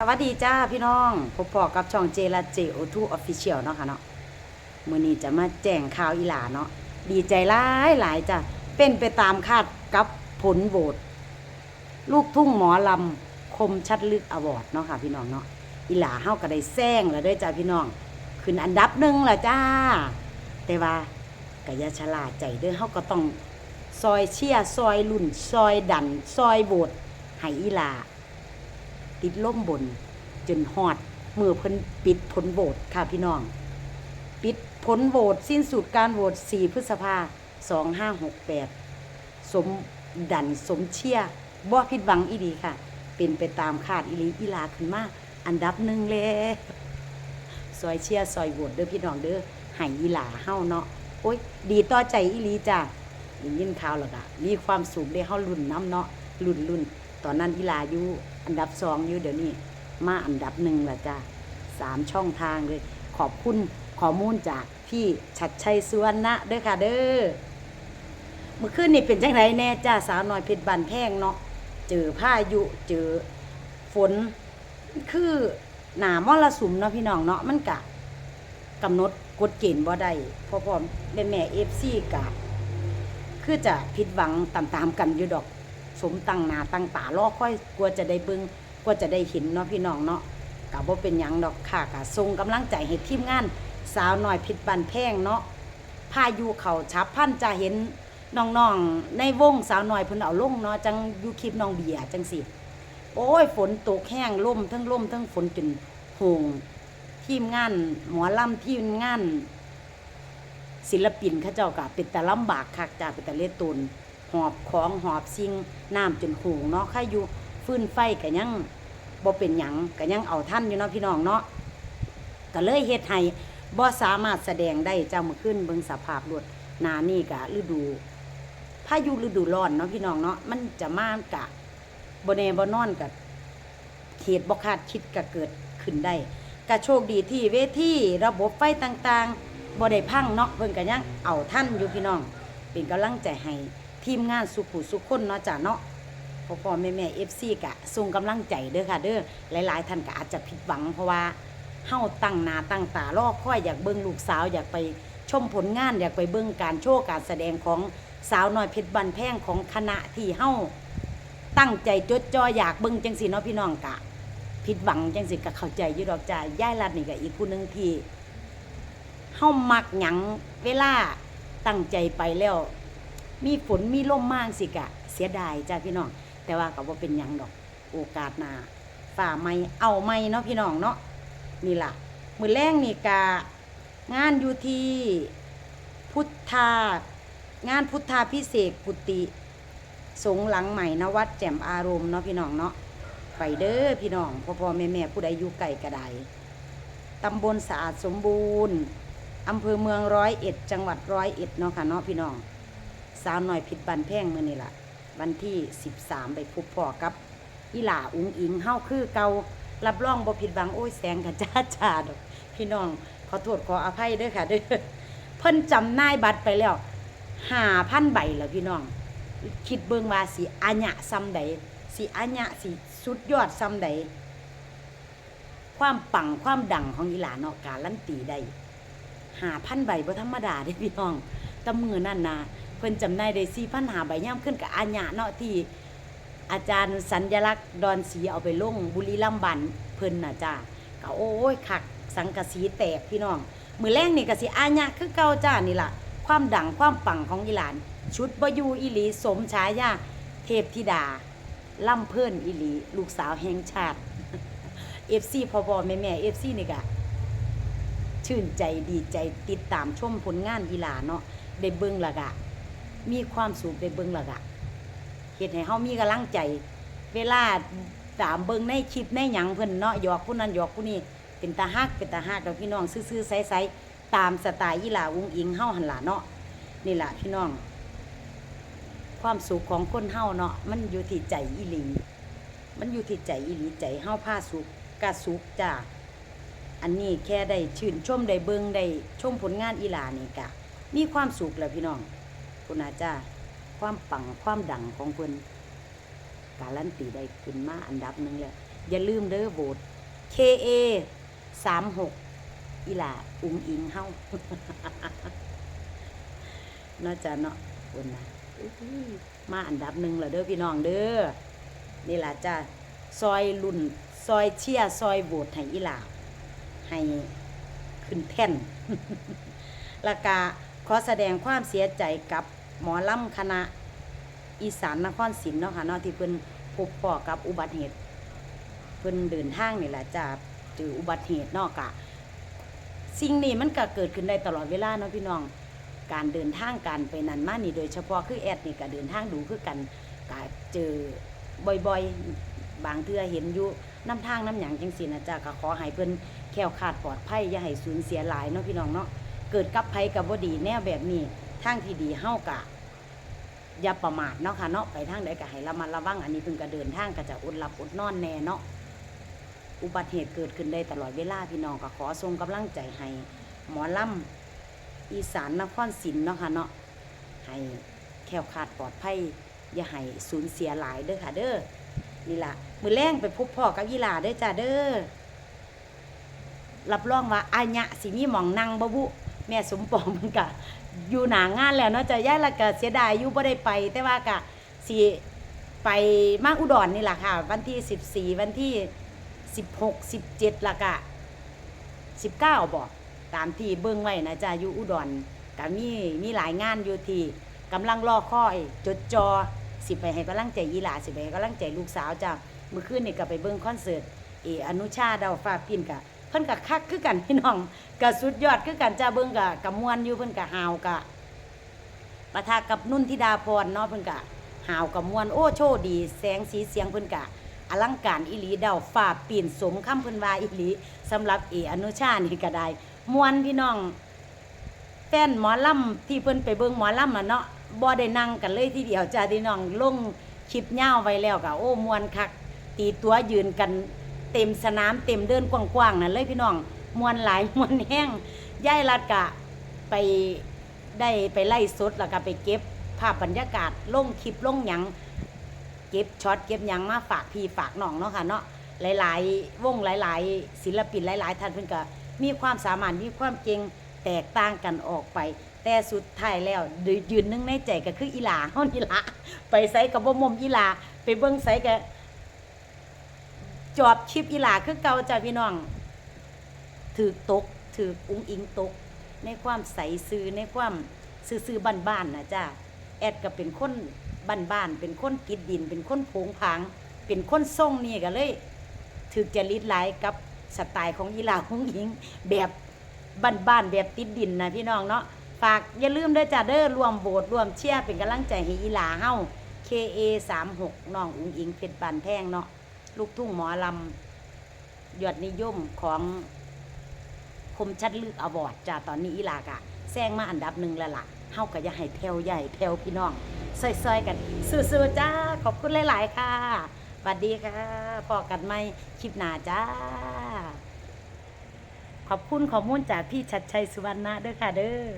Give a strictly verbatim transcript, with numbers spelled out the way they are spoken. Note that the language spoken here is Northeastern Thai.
สวัสดีจ้าพี่น้อง พบพ้อกับช่องเจรัตน์ เจโอทู Official เนาะค่ะเนาะ มื้อนี้จะมาแจ้งข่าวอีหล่าเนาะ ดีใจหลายหลายจ้า เป็นไปตามคาดกับผลโหวต ลูกทุ่งหมอลำคมชัดลึกอวอร์ดเนาะค่ะพี่น้องเนาะ อีหล่าเฮาก็ได้แซงแล้วเด้อจ้าพี่น้อง ขึ้นอันดับหนึ่งแล้วจ้า แต่ว่าก็อย่าชะล่าใจเด้อ เฮาก็ต้องซอยเชียร์ ซอยลุ้น ซอยดัน ซอยโหวตให้อีหล่า ติดลมบน จนฮอดมื้อเพิ่นปิดผลโหวตค่ะพี่น้อง ปิดผลโหวต สิ้นสุดการโหวต สี่ พฤษภา สองห้าหกแปด สมดันสมเชียร์ บ่ผิดหวังอีหลีค่ะ เป็นไปตามคาดอีหลี อีหล่าขึ้นมาอันดับหนึ่งแล้ว ซอยเชียร์ซอยโหวตเด้อพี่น้องเด้อ ให้อีหล่าเฮาเนาะ โอ๊ย ดีต่อใจอีหลีจ้า ได้ยินข่าวแล้วก็มีความสุขเด้ เฮาลุ้นนำเนาะ ลุ้นๆ ตอนนั้นอีหล่าอยู่อันดับสองอยู่ เดี๋ยวนี้มาอันดับหนึ่งแล้วจ้า สามช่องทางเลย ขอบคุณข้อมูลจากพี่ชัดชัย สุวรรณะเด้อค่ะเด้อ มื้อคืนนี้เป็นจั่งใดแน่จ้า สาวน้อยเพชรบ้านแพงเนาะ เจอพายุ เจอฝน คือหน้ามรสุมเนาะพี่น้องเนาะ มันกะกำหนดกฎเกณฑ์บ่ได้ พ่อๆ แม่ๆ เอฟซี กะ คือจะผิดหวังตามๆ กันอยู่ดอก สมตั้งหน้าตั้งตารอคอย กว่าจะได้เบิ่ง กว่าจะได้เห็นเนาะพี่น้องเนาะ กะบ่เป็นหยังดอกค่ะ กะส่งกำลังใจให้ทีมงานสาวน้อยเพชรบ้านแพงเนาะ พายุเข้าฉับพลันจ้า เห็นน้องๆ ในวงสาวน้อยเพิ่นเอาลงเนาะ จั่งอยู่คลิปน้องเบียร์จั่งซี้ โอ๊ย ฝนตกแฮง ลม เทิงลมเทิงฝนจนโฮง ทีมงานหมอลำ ทีมงานศิลปินเขาเจ้าก็เป็นตาลำบากคักจ้า เป็นตาเละตน หอบของหอบสิ่ง น้ำจนโฮงเนาะ ใครอยู่ฟืนไฟก็ยังบ่เป็นหยัง ก็ยังเอาทันอยู่เนาะพี่น้องเนาะ ก็เลยเฮ็ดให้บ่สามารถแสดงได้จ้า มื้อคืนเบิ่งสภาพโลด หน้านี้ก็ฤดู พายุฤดูร้อนเนาะพี่น้องเนาะ มันจะมา มันกะบ่แน่บ่นอน กะเหตุบ่คาดคิดกะเกิดขึ้นได้ กะโชคดีที่เวทีระบบไฟต่างๆ บ่ได้พังเนาะ เพิ่นกะยังเอาทันอยู่พี่น้อง เป็นกำลังใจให้ทีมงานสุขุสุคนเนาะจ้าเนาะ พ่อๆ แม่ๆ เอฟซี กะส่งกำลังใจเด้อค่ะเด้อ หลายๆ ท่านกะอาจจะผิดหวัง เพราะว่าเฮาตั้งหน้าตั้งตารอคอยอยากเบิ่งลูกสาว อยากไปชมผลงาน อยากไปเบิ่งการโชว์การแสดงของสาวน้อยเพชรบ้านแพง ของคณะที่เฮาตั้งใจจดจ่ออยากเบิ่งจั่งซี้เนาะพี่น้อง กะผิดหวังจั่งซี้กะเข้าใจอยู่ดอกจ้า ยายรัตน์นี่กะอีกผู้หนึ่งที่เฮามักหยัง เวลาตั้งใจไปแล้ว มีฝนมีลมมาจั่งซี้กะเสียดายจ้าพี่น้อง แต่ว่ากะบ่เป็นหยังดอก โอกาสหน้า ฟ้าใหม่เอาใหม่เนาะพี่น้องเนาะ นี่ล่ะ มื้อแลงนี่กะงานอยู่ที่พุทธา งานพุทธาภิเษกกุฏิสงฆ์หลังใหม่ ณ วัดแจ่มอารมณ์เนาะพี่น้องเนาะ ไปเด้อพี่น้อง พ่อๆ แม่ๆ ผู้ใดอยู่ไกลกะได้ ตำบลสะอาดสมบูรณ์ อำเภอเมืองร้อยเอ็ด จังหวัดร้อยเอ็ดเนาะค่ะเนาะพี่น้อง สาวน้อยเพชรบ้านแพงมื้อนี้ล่ะ วันที่สิบสาม ไปพบพ้อกับอีหล่าอุ๋งอิ๋งเฮาคือเก่า รับรองบ่ผิดหวัง โอ้ย แสงกะจ้าจ้าดอก พี่น้อง ขอโทษขออภัยเด้อค่ะเด้อ เพิ่นจำหน่ายบัตรไปแล้ว ห้าพัน ใบแล้วพี่น้อง คิดเบิ่งว่าสิอะยะส่ำใด สิอะยะ สิสุดยอดส่ำใด ความปังความดังของอีหล่าเนาะ การันตีได้ ห้าพัน ใบบ่ธรรมดาเด้พี่น้อง แต่มื้อนั้นนะ เพิ่นจำหน่ายได้ สี่พันห้า ใบ ยามคืนกะอะยะเนาะ ที่อาจารย์สัญลักษณ์ดอนศรีเอาไปลงบุรีรัมย์บ้านเพิ่นน่ะจ้า กะโอ้ย คัก สังกะสีแตกพี่น้อง มื้อแลงนี่กะสิอะยะคือเก่าจ้า นี่ล่ะ ความดังความปังของอีหล่า ชุดบ่อยู่อีหลี สมฉายาเทพธิดา ลำเพลินอีหลี ลูกสาวแห่งชาติ เอฟซี พ่อๆ แม่ๆ เอฟซี นี่กะชื่นใจดีใจ ติดตามชมผลงานอีหล่าเนาะ ได้เบิ่งแล้วกะมีความสุข ได้เบิ่งแล้วกะเฮ็ดให้เฮามีกำลังใจ เวลาตามเบิ่งในคลิปในหยังเพิ่นเนาะ หยอกผู้นั้นหยอกผู้นี้ เป็นตาฮัก เป็นตาฮักดอกพี่น้อง ซื่อๆ ใสๆ ตามสไตล์อีหล่าอุ๋งอิ๋งเฮาหั่นล่ะเนาะ นี่ล่ะพี่น้อง ความสุขของคนเฮาเนาะ มันอยู่ที่ใจอีหลี มันอยู่ที่ใจอีหลี ใจเฮาพาสุขกะสุขจ้า อันนี้แค่ได้ชื่นชม ได้เบิ่ง ได้ชมผลงานอีหล่านี่กะมีความสุขแล้วพี่น้อง พุ้นน่ะจ้า ความปังความดังของเพิ่น การันตีได้ขึ้นมาอันดับหนึ่งแล้ว อย่าลืมเด้อ โหวต เค เอ สามหก อีหล่าอุ๋งอิ๋งเฮา เนาะจ้ะเนาะ คุณนะ มาอันดับหนึ่งแล้วเด้อพี่น้องเด้อ นี่ล่ะจ้ะ ซอยลุ้น ซอยเชียร์ ซอยโหวตให้อีหล่า ให้ขึ้นแท่น แล้วก็ขอแสดงความเสียใจกับหมอลำคณะอีสานนครศิลป์เนาะค่ะเนาะ ที่เพิ่นพบพ้อกับอุบัติเหตุ เพิ่นเดินทางนี่ล่ะจ้ะ เจออุบัติเหตุเนาะ กะ สิ่งนี้มันก็เกิดขึ้นได้ตลอดเวลาเนาะพี่น้อง การเดินทางการไปนั่นมานี่ โดยเฉพาะคือแอดนี่ก็เดินทางดูคือกัน ก็เจอบ่อยๆ บางเทื่อเห็นอยู่นำทางนำหยังจังซี้นะจ้ะ ก็ขอให้เพิ่นแคล้วคลาดปลอดภัย อย่าให้สูญเสียหลายเนาะพี่น้องเนาะ เกิดกับไผก็บ่ดีแนวแบบนี้ ทางที่ดีเฮาก็อย่าประมาทเนาะค่ะเนาะ ไปทางใดก็ให้ระมัดระวัง อันนี้เพิ่นก็เดินทางก็จะอดหลับอดนอนแน่เนาะ อุบัติเหตุเกิดขึ้นได้ตลอดเวลาพี่น้อง ก็ขอส่งกำลังใจให้หมอลำอีสานนครศิลป์เนาะค่ะเนาะ ให้แคล้วคลาดปลอดภัย อย่าให้สูญเสียหลายเด้อค่ะเด้อ นี่ล่ะ มื้อแลงไปพบพ้อกับอีหล่าเด้อจ้าเด้อ รับรองว่าอายะสิมีหม่องนั่งบ่บุ แม่สมปองมันกะอยู่หน้างานแล้วเนาะจ้ะ ยายละกะเสียดายอยู่บ่ได้ไป แต่ว่ากะสิไปมาอุดรนี่ล่ะค่ะ วันที่สิบสี่ วันที่สิบหก สิบเจ็ด แล้วกะสิบเก้าบ่ ตามที่เบิ่งไว้นะจ้ะ อยู่อุดรกะมี มีหลายงานอยู่ที่กำลังรอคอยจดจ่อ สิไปให้กำลังใจอีหล่า สิไปให้กำลังใจลูกสาวจ้ะ มื้อคืนนี่ก็ไปเบิ่งคอนเสิร์ต เอ อนุชา ดาวฟ้าปิ้นกะ เพิ่นกะคักคือกันพี่น้อง กะสุดยอดคือกันจ้า เบิ่งกะ กะม่วนอยู่ เพิ่นกะฮาวกะ ปะทะกับนุ่นธิดาพรเนาะ เพิ่นกะฮาวกะม่วน โอ้ โชว์ดี แสงสีเสียงเพิ่นกะอลังการอีหลี ดาวฟ้าปิ้นสมคำเพิ่นว่าอีหลี สำหรับเอ อนุชานี่กะได้ ม่วนพี่น้อง แฟนหมอลำที่เพิ่นไปเบิ่งหมอลำอะเนาะ บ่ได้นั่งกันเลยทีเดียวจ้าพี่น้อง ลงคลิปยาวไว้แล้วกะ โอ้ ม่วนคัก ตีตั๋วยืนกันเต็มสนาม เต็มเดินกว้างๆ นั่นเลยพี่น้อง ม่วนหลาย ม่วนแฮง ยายรัดกะไป ได้ไปไลฟ์สด แล้วกะไปเก็บภาพบรรยากาศ ลงคลิปลงหยัง เก็บช็อตเก็บหยังมาฝากพี่ฝากน้องเนาะค่ะเนาะ หลายๆ วงหลายๆ ศิลปินหลายๆ ท่านเพิ่นกะมีความสามารถ มีความเก่งแตกต่างกันออกไป แต่สุดท้ายแล้วยืนหนึ่งในใจก็คืออีหล่าเฮานี่ล่ะ ไปไสก็บ่หม่มอีหล่า ไปเบิ่งไสก็จอบคลิปอีหล่าคือเก่าจ้ะพี่น้อง ถืกตก ถืกอุ๋งอิ๋งตก ในความใสซื่อ ในความซื่อๆ บ้านๆ นะจ้ะ แอดก็เป็นคนบ้านๆ เป็นคนติดดิน เป็นคนโผงผาง เป็นคนทรงนี่ก็เลย ถืกจริตหลายกับสไตล์ของอีหล่าอุ๋งอิ๋ง แบบบ้านๆ แบบติดดินนะพี่น้องเนาะ ฝากอย่าลืมเด้อจ้ะเด้อ ร่วมโหวต ร่วมเชียร์ เป็นกำลังใจให้อีหล่าเฮา เค เอ สามหก น้องอุ๋งอิ๋งเพชรบ้านแพงเนาะ ลูกทุ่งหมอลำยอดนิยมของคมชัดลึกอวอร์ดจ้ะ ตอนนี้อีหล่ากะแซงมาอันดับหนึ่งแล้วล่ะ เฮากะอย่าให้แผ่ว อย่าให้แผ่วพี่น้อง ซอยๆ กัน สู้ๆ จ้า ขอบคุณหลายๆ ค่ะ สวัสดีค่ะ พ้อกันใหม่คลิปหน้าจ้า ขอบคุณข้อมูลจากพี่ชัดชัยสุวรรณะเด้อค่ะเด้อ